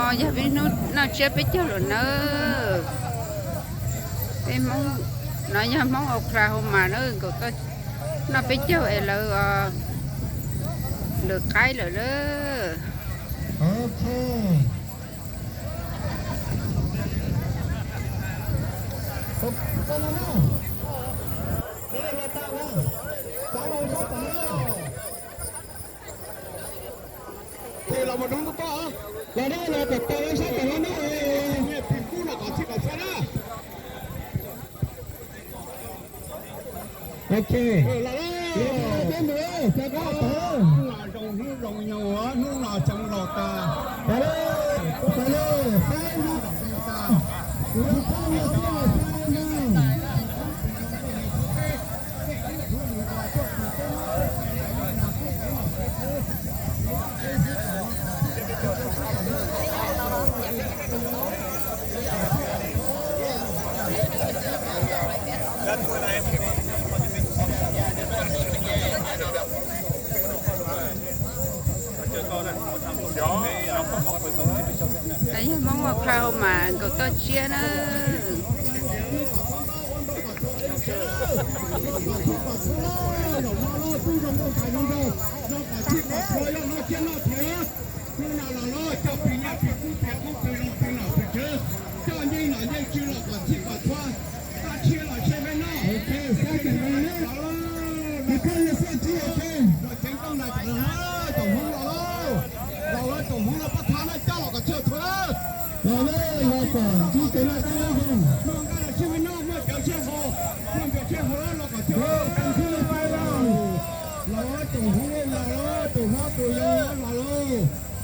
Yog peb hnub noj tsiab peb caug lawm nawb. Peb Hmoob, no yog Hmoob Oklahoma na, nkaum toj noj peb caug es lawv, lawv qaib lawm na. Ces los mus rau toj, los na, los kom tau sab tom no na, phim kub los kom txhij kom txhua na. Ok. Peb mus, rov qab tod. Hnub no zoo hnub zoo nyoog, hnub no xyoo laus tas. Tod, tod, saib, kuv tsis txhob ua tiag, saib na. Yog Hmoob Oklahoma nkaum toj tsiab na. Hnub no los los coj pim nyiaj pim kub pim qub pim zoo pim nom pim tswv, coj ncej nom ncej tswv los kom txhij kom txhua, txaj tshiab los tshiab peb noj. Los ceev tooj na, tsoom Hmoob los, los tsoom Hmoob los pab thab na, coj los kom txhij txhua na. Los los kom ntsib kev noj qab nyob zoo. Muaj nqaij los tshiab peb noj, muaj cawv tshiab haus, muaj npias tshiab haus los kom txhij. Los tsoom Hmoob los, tus hlob tus yau los lauj.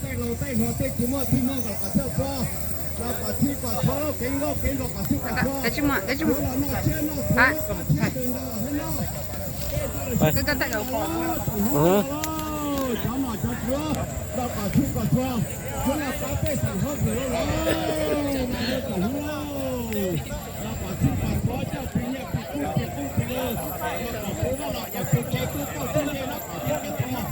Tej laus tej hluas tej tsis muaj txhij muaj nkawm kom txhij txhua, los kom txhij kom txhua, kev nkauj kev nraug kom txhij kom txhua. Los noj tsiab noj txhuv, txhij tus nraug thiab noj. Cov nom cov tswv los kom txhij kom txhua, tsuav los pab pej xeem hlob phwm los, los tsoom Hmoob los kom txhij kom txhua, coj pim nyiaj pim kub pim qub pim lw, los kom puv vaj los kom puv tsev, tub toj tub nce los kom txhij kom txhua.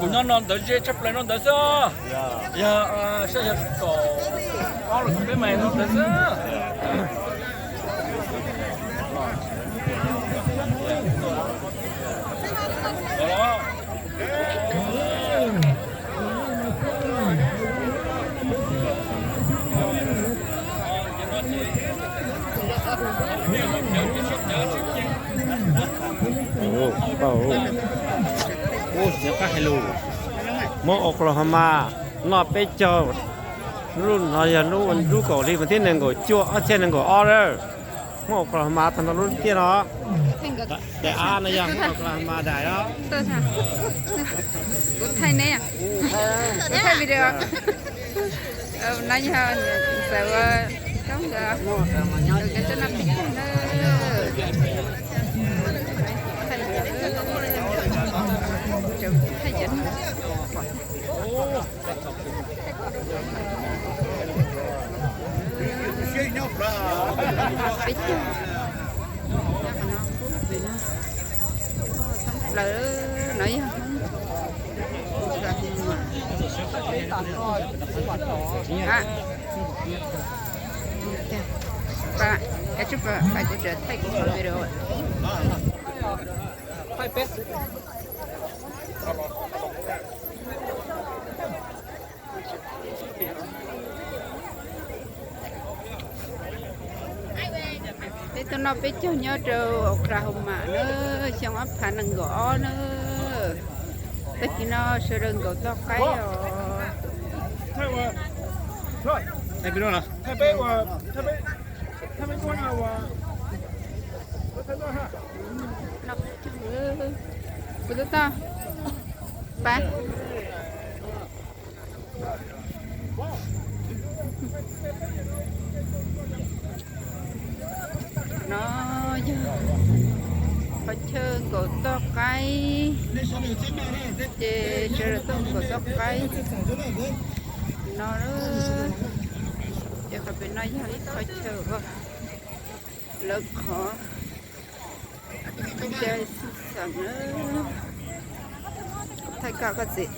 Kuv nyob no ntawd ze tshaj plaws no ntawd xwb. Yog saib yog tom ob los peb mais no ntawd xwb. Hmoob Oklahoma noj peb caug, lub no yog lub kaum hli vas thib nees nkaum cuaj ob txhiab nees nkaum ob lawm. Hmoob Oklahoma tag nrho lub tiaj no. Daim av no yog Hmoob Oklahoma daim os. Kuv thaij neb, kuv thaij video. No yog txawm ua toob nkawd, nkawd tuaj noj peb caug na. Thaij cov peb caug. Lawv no yog Pab, pab kuv thaij kuv video. Peb tuaj noj peb caug nyob rau Oklahoma na, xyoo ob phav nees nkaum ob na. Tag kis no sawv daws nkaum toj qaib os. Kuv toj toj, pab. No yog qhov chaw nkaum toj qaib, ces sawv daws tuaj nkaum toj qaib no. Ces qhov pem no yog ib qhov chaw uas lawv qhov cai xwm xam na. Kuv thaij koj, koj txiv.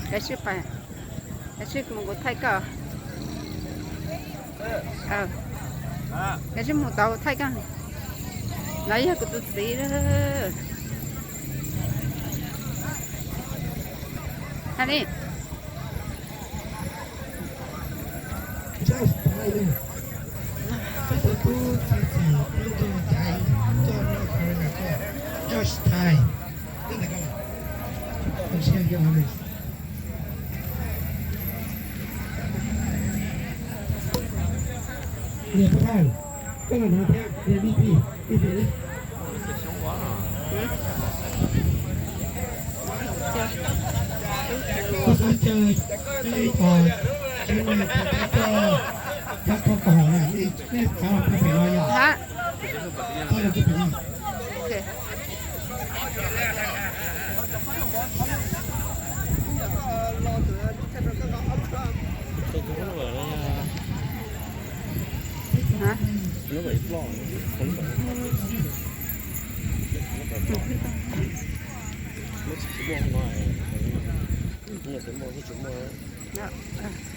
Kav tsij pais, kav tsij mus, kuv thaij koj. Kav tsij mus tau, kuv thaij koj. No yog kuv tus txiv lawm. Ha ni. Niam Paj Thawj, koj los no thiab, niam Vij Pij, Vij Pij. Koj xav caw ib qho tseeb na, koj, koj, koj, koj, koj, nej cov pem no yog, koj yog tus pem no. Muaj tsis muaj no, muaj tsis muaj.